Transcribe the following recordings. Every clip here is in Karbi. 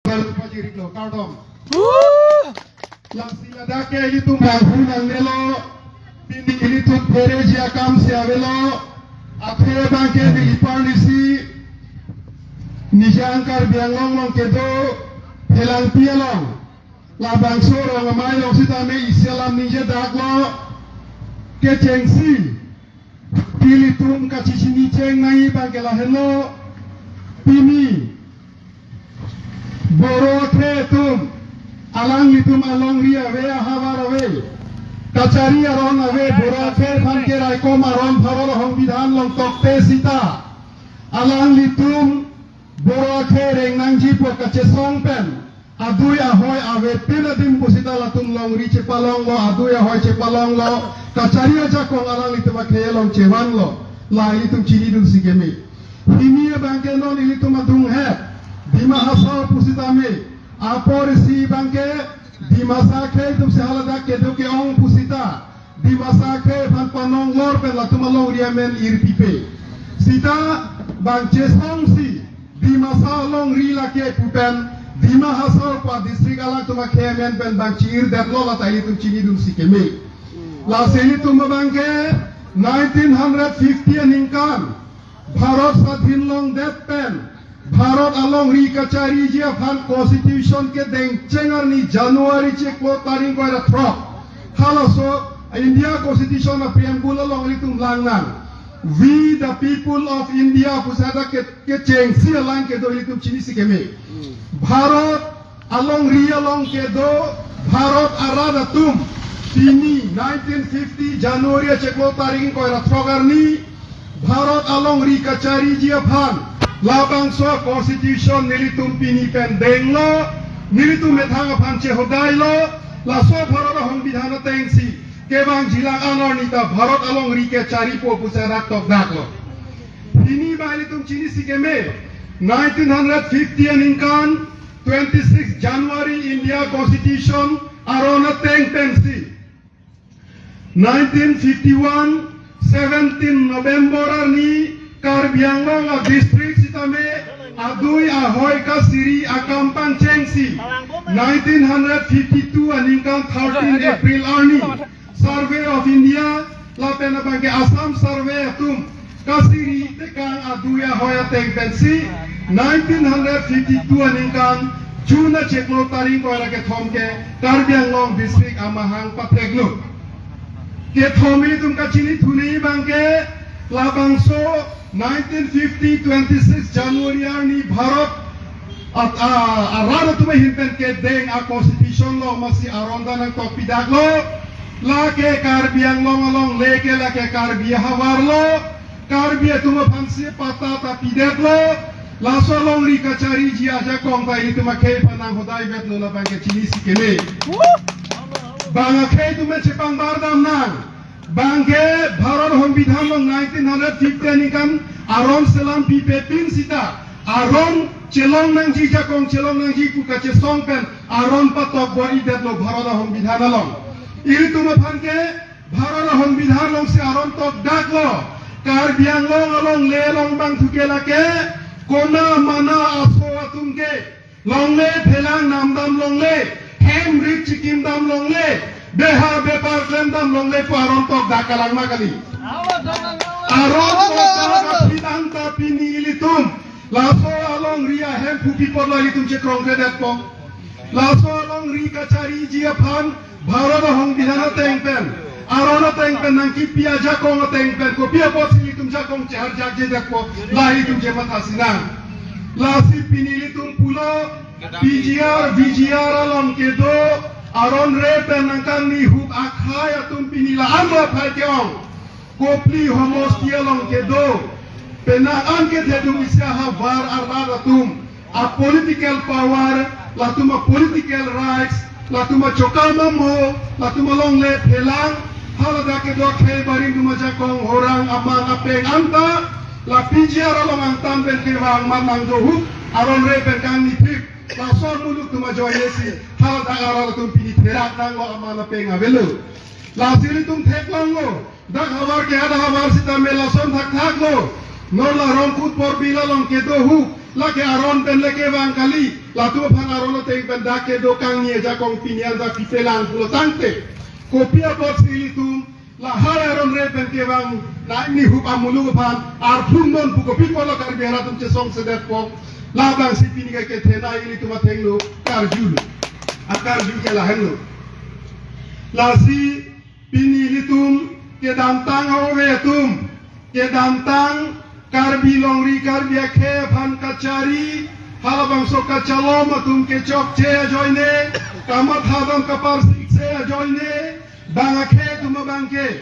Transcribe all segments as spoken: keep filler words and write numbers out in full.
Pajiriklo, kardom. Lasi ladak ke ilitum banghu nangnelo, pini ilitum phereji akam si avelo, athe abangke neli parnisi, Nijang Karbi Anglong along kedo, Phelangpi along, labangso rong amei along sitame isi alam ningjedaklo, kechengsi, ilitum kachechini cheng nangji abangke lahenlo, pini Boro akhei atum, alanglitum alongri ave, ahavar ave, kachari aron ave, Boro akhei aphan ke raikom aron Bharat ahongbidhan along tokte sita, alanglitum Boro akhei reng nangji pu kachesong pen, adui ahoi avepin adim pusita latum longri chepalonglo, adui ahoi chepalonglo, kachari ajakong alanglitum akhei along chevanlo, la ilitum chinidun si keme. Pini abangke non ilitum adunghet, Dima Hasao pusitame, apor isi abangke, Dimasa akhei atum si haladak kedo ke-ong pusita, Dimasa akhei aphan panong lor pen latum alongri amen irpipe. Sita bang chesongsi, Dimasa alongri lake pu pen, Dima Hasao pa district alangtum akhei amen pen bang chi-irdetlo, lata ilitum chinidun si keme. Lasi ilitum abangke nineteen hundred fifty aningkan, Bharat swadhin longdet pen, Bharat alongri kachariji aphan constitution kedeng cheng arni January chiklo tarik ingkoi ra throk. Halaso India Constitution a preamble along ilitum lang nang. We the people of India pusi hadak ke, kechengsi alang kedo ilitum chinisi keme. Bharat alongri along kedo Bharat arat atum, pini nineteen fifty January chiklo tarik ingkoi ra throk arni, Bharat alongri kachariji aphan labangso constitution nelitum pini pen denglo, nelitum methang aphan chehodailo, laso Bharat ahongbidhan atengsi kevangjilang an arni ta Bharat alongri kecharipo pusi rak tokdaklo. Pini ba ilitum chinisi keme, nineteen hundred fifty aningkan, twenty-six January India Constitution aron ateng pensi, nineteen fifty-one, seventeen November arni Karbi Anglong a district sitame adui ahoi kasiri akam pangchengsi, nineteen hundred fifty-two aningkan thirteen April arni Survey of India lapen abangke Assam Survey atum kasiri tekang adui ahoi ateng pensi nineteen hundred fifty-two aningkan June achiklo tarik ingkoi ra kethom ke Karbi Anglong district amahang patheklo. Kethom ilitum kachinithunji abangke labangso nineteen fifty twenty-six January arni Bharat at-, a, arat atum ahin pen kedeng a constitution lo, masi aron ta nangtokpidaklo, lake Karbi Anglong alongle ke lake Karbi ahavar lo, Karbi atum aphansi patta ta pidetlo, laso alongri kachariji ajakong ta ilitum akhei aphan nanghodai vetlo, labangke chinisi keme. Bang akhei atum chepangbar dam nang. Bangke Bharat ahongbidhan along nineteen hundred fifty aningkan aron selam pipe pin sita, aron chelong nangji, jakong chelong nangji pu kachesong pen aron patok bor-idetlo Bharat ahongbidhan along. Ilitum aphan ke Bharat ahongbidhan alongsi aron tokdaklo. Karbi Anglong alongle along bangthu ke lake kona mana aso atum ke longle phelang namdam longle, hem rit chikim dam longle, beha bepar klem dam longle pu aron tokdak kalang ma kali. Aron tokdak aphi tangta pini ilitum laso alongri ahemphu pi apotlo ilitum chekrongkledetpo. Laso alongri kachariji aphan Bharat ahongbidhan ateng pen, aron ateng pen nangkipi ajakong ateng pen kopi apotsi ilitum jakong cheharjakjedetpo, la ilitum chematha sinang. Lasi pini ilitum pulo, P G R, V G R along kedo aron re pen nangkangni hup akhei atum pini la-an lo akhei ke-ong. Kopili homosti along kedo, penang an kethedung isi ahavar arat atum a political power, latum a political rights, latum a chokam amo, latum alongle phelang, haladak kedo akhei barim atum ajakong horang amang apeng anta, la P G R along angtan pen kevang amat nangdohup, aron re pen kangni thip, laso muluk atum ajoinesi, haladak arat atum pini therak nanglo amang apeng avelo. Lasi ilitum theklonglo, dak havar ke ada havar sitame lason thakthaklo. Non la Rongkhut Borbil along kedo hup, Lake aron pen le kevang kali, latum aphan aron ateng pen dak kedo kangni ajakong pini anta pipelang pulo tangte, kopi apotsi ilitum lahai aron re pen kevang nangning hup amuluk aphan arphung non pu kopi apotlo Karbi arat atum chesongsedetpo? Labangsi pini ke kethenei ilitum athengno karjulo. Akarju ke lahenlo. Lasi pini ilitum kedamtang ove atum, kedamtang Karbi longri Karbi akhei aphan kachari halabangso kachelom atum kechokche ajoine, kamatha dam kaparsikse ajoine, bang akhei atum abangke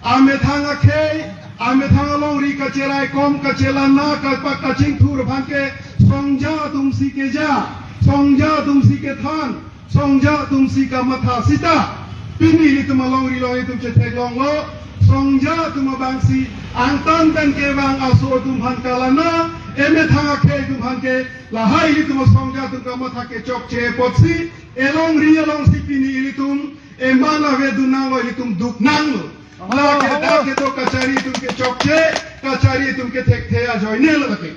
amethang akhei, amethang alongri kacheraikom, kachelang na, kapak kachingthur aphan ke songja atumsi keja, songja atumsi kethan, songja atumsi kamatha sita pini ilitum alongri along itum chetheklonglo. Songja atum abangsi angtan pen kevang aso atum aphan kalang na, emethang akhei atum aphan ke lahai ilitum songja atum kamatha kechokche apotsi elongri alongsi pini ilitum eman avedun nanglo, ilitum duk nanglo. Lake dak kedo kachari atum kechokche, kachari atum kethekthe ajoine lo lake.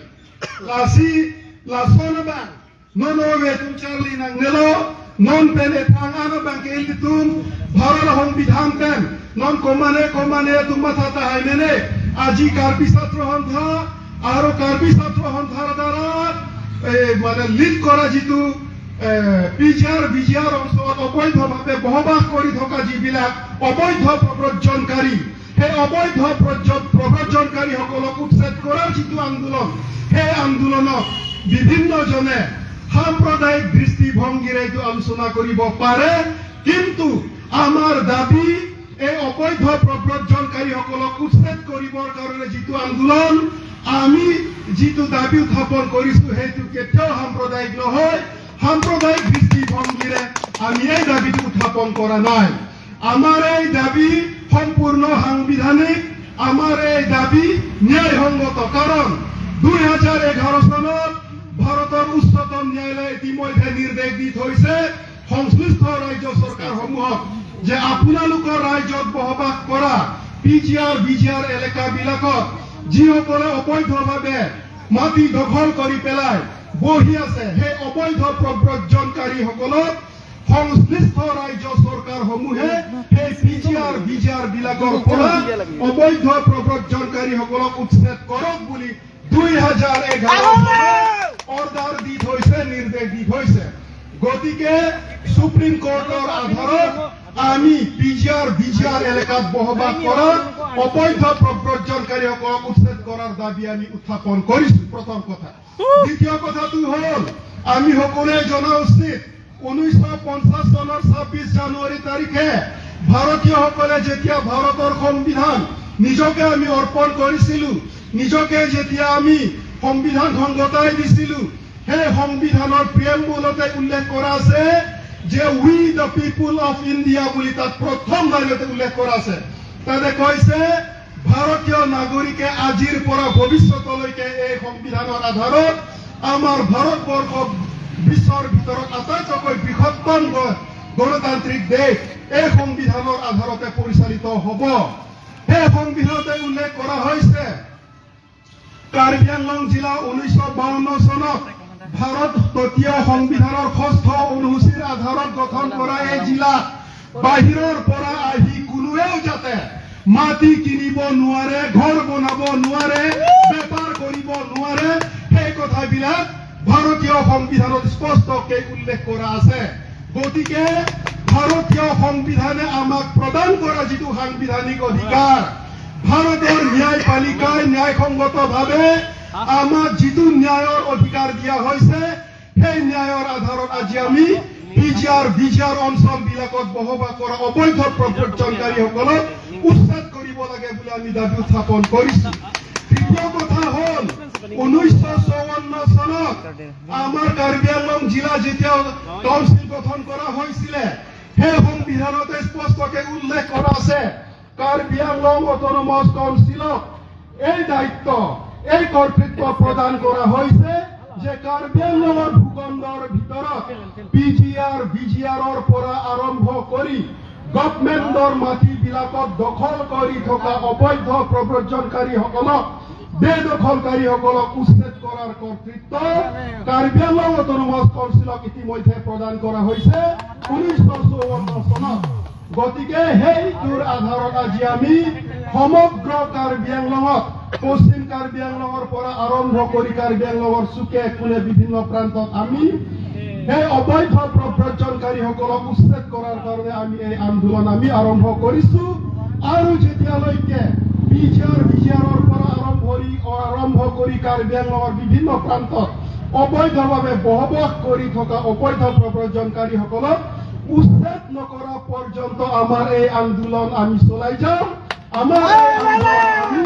Lasi lason abang non ove atum charli nangnelo, non pen ethang an abangke ilitum Bharat ahongbidhan pen non komane komane atum matha tahai mene, aji Karbi Satro Hontha, aro Karbi Satro Honthar dara, eh, mane lead kora jitu, eh, P G R, V G R অঞ্চলত অবৈধভাৱে বসবাস কৰি থকা যিবিলাক অবৈধ প্ৰব্ৰজনকাৰী, সেই অবৈধ প্ৰব্ৰজ-, প্ৰব্ৰজনকাৰীসকলক উচ্ছেদ কৰাৰ যিটো আন্দোলন, সেই আন্দোলনক বিভিন্নজনে সাম্প্ৰদায়িক দৃষ্টিভংগীৰে এইটো আলোচনা কৰিব পাৰে, কিন্তু আমাৰ দাবী এই অবৈধ প্ৰব্ৰজনকাৰীসকলক উচ্ছেদ কৰিবৰ কাৰণে যিটো আন্দোলন, আমি যিটো দাবী উত্থাপন কৰিছো, সেইটো কেতিয়াও সাম্প্ৰদায়িক নহয়। সাম্প্ৰদায়িক দৃষ্টিভংগীৰে আমি এই দাবীটো উত্থাপন কৰা নাই। আমাৰ এই দাবী সম্পূৰ্ণ সাংবিধানিক, আমাৰ এই দাবী ন্যায়সংগত। কাৰণ দুই হাজাৰ এঘাৰ চনত ভাৰতৰ উচ্চতম ন্যায়ালয়ে ইতিমধ্যে নিৰ্দেশ দি থৈছে, সংশ্লিষ্ট ৰাজ্য চৰকাৰসমূহক যে আপোনালোকৰ ৰাজ্যত বসবাস কৰা পি জি আৰ, বি জি আৰ এলেকাবিলাকত যিসকলে অবৈধভাৱে মাটি দখল কৰি পেলাই বহি আছে, সেই অবৈধ প্ৰব্ৰজনকাৰীসকলক সংশ্লিষ্ট ৰাজ্য চৰকাৰসমূহে সেই পি জি আৰ, বি জি আৰ বিলাকৰ পৰা অবৈধ প্ৰব্ৰজনকাৰীসকলক উচ্ছেদ কৰক বুলি দুই হাজাৰ এঘাৰ চনত অৰ্ডাৰ দি থৈছে, নিৰ্দেশ দি থৈছে। গতিকে সুপ্ৰিম কোৰ্টৰ আধাৰত আমি পি জি আৰ, বি জি আৰ এলেকাত বসবাস কৰা অবৈধ প্ৰব্ৰজনকাৰীসকলক উচ্ছেদ কৰাৰ দাবী আমি উত্থাপন কৰিছো, প্ৰথম কথা। দ্বিতীয় কথাটো হ'ল, আমি সকলোৱে জনা উচিত, ঊনৈছশ পঞ্চাছ চনৰ ছাব্বিছ জানুৱাৰী তাৰিখে ভাৰতীয়সকলে যেতিয়া ভাৰতৰ সংবিধান নিজকে আমি অৰ্পণ কৰিছিলো, নিজকে যেতিয়া আমি সংবিধানখন গতাই দিছিলো, সেই সংবিধানৰ প্ৰিএম্বুলতে উল্লেখ কৰা আছে যে "We the people of India" বুলি তাত প্ৰথম লাইনতে উল্লেখ কৰা আছে। তাতে কৈছে, ভাৰতীয় নাগৰিকে আজিৰ পৰা ভৱিষ্যতলৈকে এই সংবিধানৰ আধাৰত আমাৰ ভাৰতবৰ্ষ বিশ্বৰ ভিতৰত আটাইতকৈ বৃহত্তম গ-, গণতান্ত্ৰিক দেশ, এই সংবিধানৰ আধাৰতে পৰিচালিত হ'ব। সেই সংবিধানতে উল্লেখ কৰা হৈছে, কাৰ্বি আংলং জিলা ঊনৈছশ বাৱন্ন চনত ভাৰত ততীয় সংবিধানৰ ষষ্ঠ অনুসূচীৰ আধাৰত গঠন কৰা এই জিলা বাহিৰৰ পৰা আহি কোনোৱেও যাতে মাটি কিনিব নোৱাৰে, ঘৰ বনাব নোৱাৰে, বেপাৰ কৰিব নোৱাৰে, সেই কথাবিলাক ভাৰতীয় সংবিধানত স্পষ্টকৈ উল্লেখ কৰা আছে। গতিকে ভাৰতীয় সংবিধানে আমাক প্ৰদান কৰা যিটো সাংবিধানিক অধিকাৰ, ভাৰতৰ ন্যায়পালিকাই ন্যায়সংগতভাৱে আমাক যিটো ন্যায়ৰ অধিকাৰ দিয়া হৈছে, সেই ন্যায়ৰ আধাৰত আজি আমি পি জি আৰ, বি জি আৰ অঞ্চলবিলাকত বসবাস কৰা অবৈধ প্ৰব্ৰজনকাৰীসকলক উচ্ছেদ কৰিব লাগে বুলি আমি দাবী উত্থাপন কৰিছো। তৃতীয় কথা হ'ল, ঊনৈছশ চৌৱন্ন চনত আমাৰ কাৰ্বি আংলং জিলা যেতিয়া কাউন্সিল গঠন কৰা হৈছিলে, সেই সংবিধানতে স্পষ্টকৈ উল্লেখ কৰা আছে, কাৰ্বি আংলং অট'নমাছ কাউন্সিলক এই দায়িত্ব, এই কৰ্তৃত্ব প্ৰদান কৰা হৈছে যে কাৰ্বি আংলঙৰ ভূখণ্ডৰ ভিতৰত পি জি আৰ, বি জি আৰৰ পৰা আৰম্ভ কৰি গভৰ্ণমেণ্টৰ মাটিবিলাকত দখল কৰি থকা অবৈধ প্ৰব্ৰজনকাৰীসকলক, বেদখলকাৰীসকলক উচ্ছেদ কৰা কৰ্তৃত্ব কাৰ্বি আংলং অট'নমাছ কাউন্সিলক ইতিমধ্যে প্ৰদান কৰা হৈছে ঊনৈছশ চৌৱন্ন চনত। গতিকে সেইটোৰ আধাৰত আজি আমি সমগ্ৰ কাৰ্বি আংলঙত, পশ্চিম কাৰ্বি আংলঙৰ পৰা আৰম্ভ কৰি কাৰ্বি আংলঙৰ চুকে কোণে বিভিন্ন প্ৰান্তত আমি সেই অবৈধ প্ৰব্ৰজনকাৰীসকলক উচ্ছেদ কৰাৰ কাৰণে আমি এই আন্দোলন আমি আৰম্ভ কৰিছো। আৰু যেতিয়ালৈকে পি জি আৰ, ভি জি আৰৰ পৰা আৰম্ভ কৰি, আৰম্ভ কৰি কাৰ্বি আংলঙৰ বিভিন্ন প্ৰান্তত অবৈধভাৱে বসবাস কৰি থকা অবৈধ প্ৰব্ৰজনকাৰীসকলক উচ্ছেদ নকৰা পৰ্যন্ত আমাৰ এই আন্দোলন আমি চলাই যাম। আমাৰ এই আন্দোলন আমি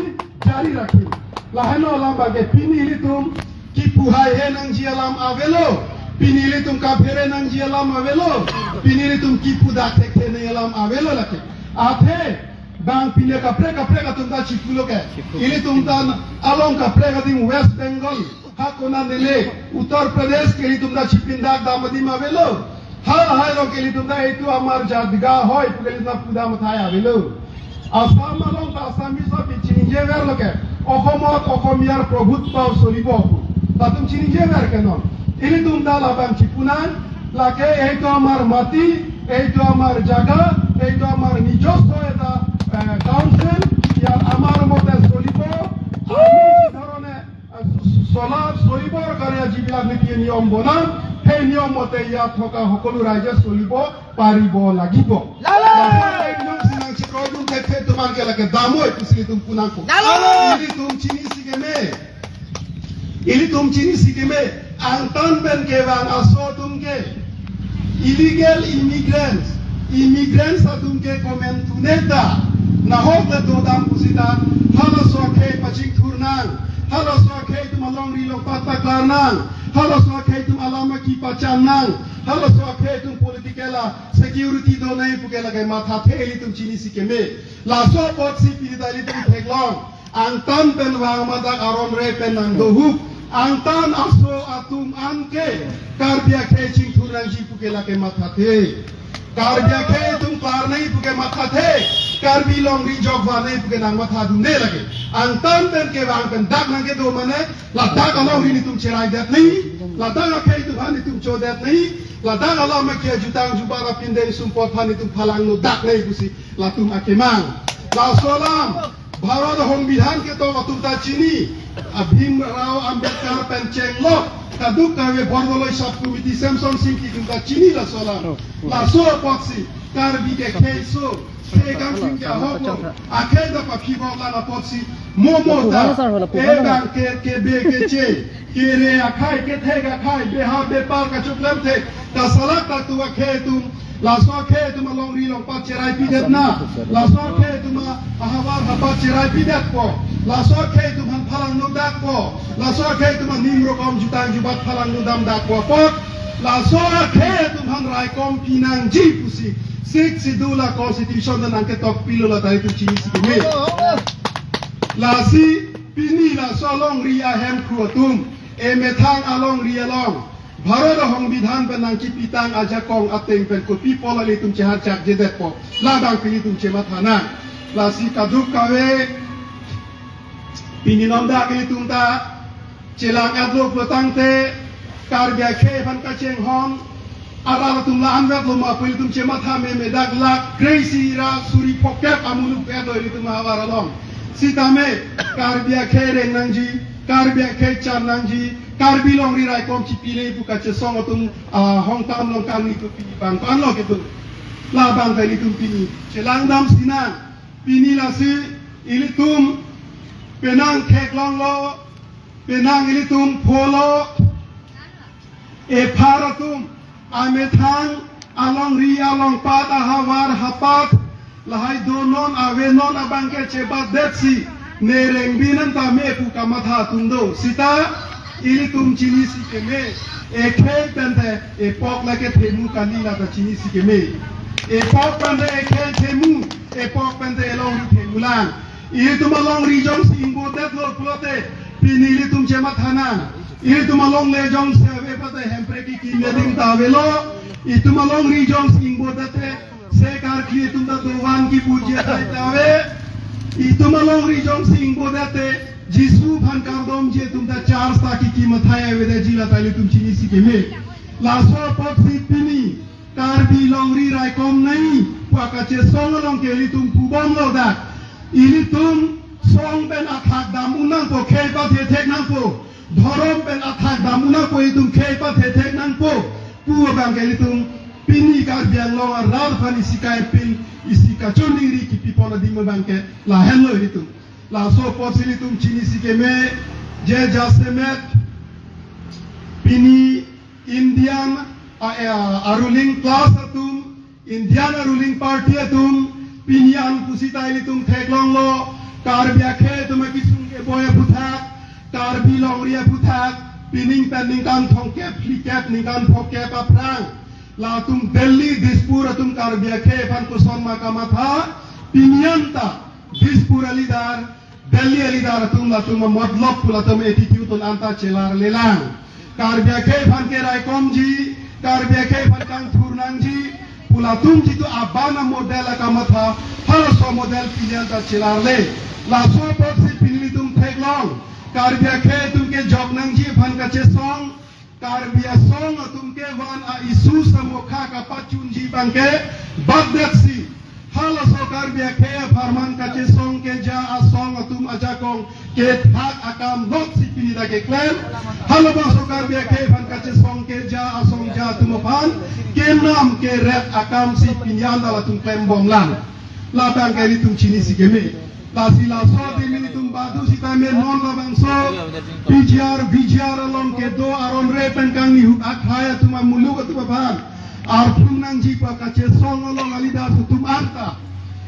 জাৰি ৰাখিম। Lahenlo alam abangke, pini ilitum kipu haihe nangji alam avelo, pini ilitum kaphere nangji alam avelo, pini ilitum kipu dak thekthe nangji alam avelo lake. Athe bang pine kaprek kaprek atum ta chipulo ke. Ilitum ta along kaprek adim West Bengal, ha konat nele Uttar Pradesh ke ilitum ta chipin dak dam adim avelo. Halahai along ke ilitum ta এইটো আমাৰ জাগা হয় pu ke ilitum ta pudam athai avelo. Assam along ta Assamese aphi chiningjever lo ke, অসমত অসমীয়াৰ প্ৰভুত্ব চলিব, latum chiningjever ke non. Ilitum ta labang chipu nang, lake এইটো আমাৰ মাটি, এইটো আমাৰ জাগা, এইটো আমাৰ নিজস্ব এটা, এ, কাউন্সিল, ইয়াত আমাৰ মতে চলিব। আমি যি ধৰণে, এ, চলা, চলিবৰ কাৰণে যিবিলাক নীতি নিয়ম বনাম, সেই নিয়ম মতে ইয়াত থকা সকলো ৰাইজে চলিব পাৰিব লাগিব। Lalo! Lapen nung sinang chikroidun thekthe atum abangke lake damnoi pusi ilitum pu nangkok. Lalo! Ilitum chinisi keme. Ilitum chinisi keme. Angtan pen kevang aso atum ke illegal immigrants, immigrants atum ke komantu neta nahok le dodam pusita, halaso akhei pachingthur nang, halaso akhei atum alongri alongpat paklar nang, halaso akhei atum alam akipachan nang, halaso akhei atum political a security donai pu ke lake mathathe, ilitum chinisi keme. Laso apotsi pini ta ilitum theklong. Angtan pen vang ma dak aron re pen nangdohup. Angtan aso atum anke Karbi akhei chingthur nangji pu ke lake mathathe. Karbi akhei atum klar nangji pu ke mathathe. Karbi longri jokva nangji pu ke nangmathadunde lake. Angtan pen kevang pen dak nangkedo mane, ladak alongri nelitum cheraidet nangji, ladak akhei atum aphan nelitum chodet nangji, ladak alam akhei ajutang jubat apindeng sumpot aphan nelitum phalangno dak nangji pusi latum akemang. Laso alam Bharat Songbidhan ketok atum ta chini, a, Bhimrao Ambedkar pen chenglok kadokave Borngloi Sub Committee Semson Sing atum ta chini laso alam. Laso apotsi Karbi ke kheiso, khei kangthim ke ahok lo, akhei ta paphibok lang apotsi, mo mo ta, e bang ke, kebe keche, kere akhei, kethek akhei, beha bepar kachoklem thek, kasalak ta tu akhei atum, laso akhei atum alongri alongpat cherai pidet na, laso akhei atum a, ahavar hapat cherai pidetpo, laso akhei atum aphan phalangno dakpo, laso akhei atum anim rokom jutang jubat phalangno dam dakpo apot, laso akhei atum aphan raikom pinangji pusi Sixth Schedule a Constitution ta nangketok pilo, la ta ilitum chinisi keme. Lasi pini laso alongri ahemphu atum, emethang alongri along Bharat Songbidhan pen nangkipitang ajakong ateng pen kopi pulo ilitum cheharchak jedetpo, labang pini ilitum chematha nang. Lasi kadokave pini non dak ilitum ta chelang-etlo pulotangte, Karbi akhei aphan kachinghon arat atum la-an vetlo ma pu ilitum chematha meme. Dak lakh kre-isi ra suri phokep amuluk vet lo ilitum ahavar along. Sitame Karbi akhei reng nangji, Karbi akhei chan nangji, Karbi longri raikom chipi nangji pu kachesong atum, ah, hongtam longkang ni kopi bang pan lo ketu. Labang ta ilitum pini chelang damsi nang. Pini lasi ilitum penang theklonglo, penang ilitum pholo, ephar atum, amethang alongri alongpat, ahavar hapat, lahai donon avenon abangke chebatdetsi, ne rengbi nang tame pu kamatha atum do. Sita ilitum chinisi keme, ekhei pente epok lake themu kali, la ta chinisi keme. Epok pente ekhei themu, epok pente elongri themu lang. Itum alongri jongsi ingbodetlo pulote, pini ilitum chematha nang. Itum alongle jongsi ave pute Hemprek kekim adim ta avelo. Itum alongri jongsi ingbodete, se karkli atum ta dovan kipuji atai ta ave. Itum alongri jongsi ingbodete, Jisu aphan kardomji atum ta church ta kiki mathai avedetji lata ilitum chinisi keme. Laso apotsi pini Karbi longri raikom nangji pu akachesong along ke ilitum pubomlo dak. Ilitum song pen athak dam un nangpo, khei pathe thek nangpo. Dhorom pen athak dam un nangpo, ilitum khei pathe thek nangpo pu abang ke ilitum pini Karbi Anglong arat aphan isi kaipin, isi kachiningri kipipon adim abang ke lahenlo ilitum. Laso apotsi ilitum chinisi keme, je jasemet pini Indian a, a, a ruling class atum, Indian a ruling party atum, pini an pusita ilitum theklonglo, Karbi akhei atum akesung keboi aphuthak, Karbi longri aphuthak, pining pen ningkan thomkep, phlikep, ningkan phokep aphrang latum Delhi, Dispur atum Karbi akhei aphan koson ma kamatha, pini an ta Dispur a-leader, Delhi a-leader atum latum a-matlab pu latum attitude un anta chelarlelang. Karbi akhei aphan ke raikomji, Karbi akhei aphan kangthur nangji pu latum jitu aban a-model akamatha, halaso model pini an ta chelarle. Laso apotsi pini ilitum theklong, Karbi akhei atum kejok nangji aphan kachesong, Karbi asong atum kevan a-issue samokha kapachunji abang ke bakdaksi, halaso Karbi akhei apharman kachesong keja asong atum ajakong kethak akam loksi pini ta keklem. Halabangso Karbi akhei aphan kachesong keja asong ja atum aphan kenam keret akamsi pini an ta latum klembomlang. Labang ke ilitum chinisi keme. Lasi laso adim ilitum badu sitame non labangso P G R, V G R along kedo aron re pen kangni huk akhai atum amuluk atum aphan arpum nangji pu kachesong along a-leader atum anta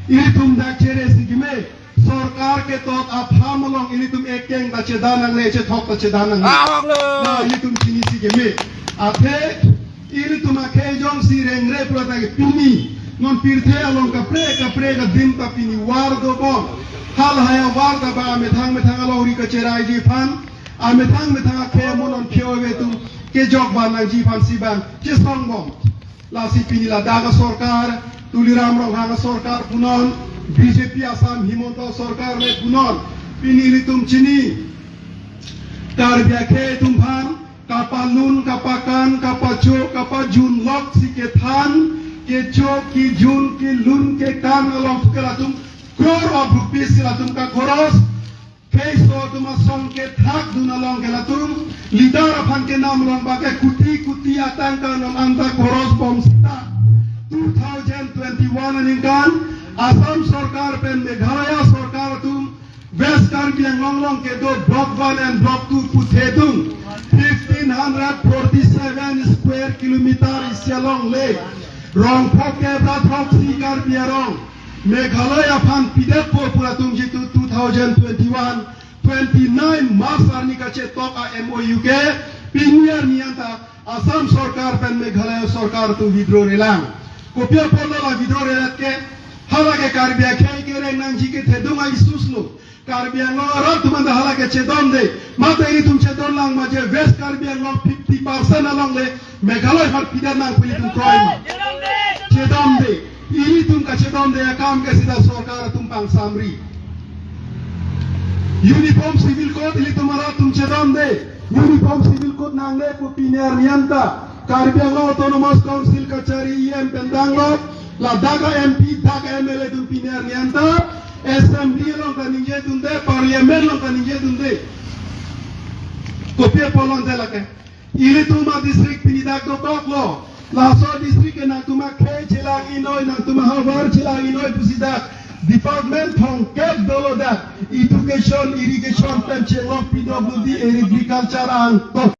ilitum dak cheresi keme. Sorkar ketok apham along ilitum ekeng ta chedan nangne, chethok ta chedan nangne. Ahok lo. Na ilitum chinisi keme. Athe ilitum akhei jongsi rengre pulo ta ke pini non pirthe along kaprek kaprek adim ta pini war dobom. Halahai a-war ta ba amethang methang alongri kacheraiji aphan, amethang methang akhei amonit akhei ave atum kejok van nangji aphansi abang chesongbom. Lasi pini ladak asorkar, Tuliram Ronghang asorkar punon, B J P Assam Himanta sorkar le punon, pini ilitum chini Karbi akhei atum aphan kapalun, kapakan, kapacho, kapajun loksi kethan, kecho, kejun, kelun, kekan along ke latum crore of rupees latum kakhoros. Keiso atum asong kethak dun along ke latum leader aphan kenam along ba ke kuti kuti atangka non anta khoros bom sita. Two thousand twenty-one aningkan Assam sorkar pen Meghalaya sorkar atum West Karbi Anglong along kedo Block one and Block two puthedung fifteen hundred forty-seven square kilometer isi along le rong phokep ra throksi Karbi arong Meghalaya aphan pidetpo pu latum jitu two thousand twenty-one, twenty-nine March arni kachetok a-M O U ke pini arni anta Assam sorkar pen Meghalaya sorkar atum withdraw relang. Kopi apotlo la withdraw relang ke, hala ke Karbi akhei kereng nangji kethedung a-issues lo. Karbi Anglong arat atum anta hala ke chedonde. Mate ilitum chedonlang ma je West Karbi Anglong fifty percent along le Meghalaya aphan pidet nang pu ilitum kroi ma. Chedonde. Ilitum kachedonde akam ke sita sorkar atum pangsamri. Uniform Civil Code ilitum arat atum chedonde. Uniform Civil Code nangne pu pini arni anta Karbi Anglong Autonomous Council kachari E M pen danglo, ladak a-M P, dak a-M L A atum pini arni anta Assembly along kaningje dunde, Parliament along kaningje dunde. Kopi apotlo ante lake. Ilitum a-district pini dak dokoklo. Laso district ke nangtum akhei chelang-inoi, nangtum ahavar chelang-inoi pusi dak department thomkep dolo dak. Education, irrigation pen chelok P W D, agriculture angtok.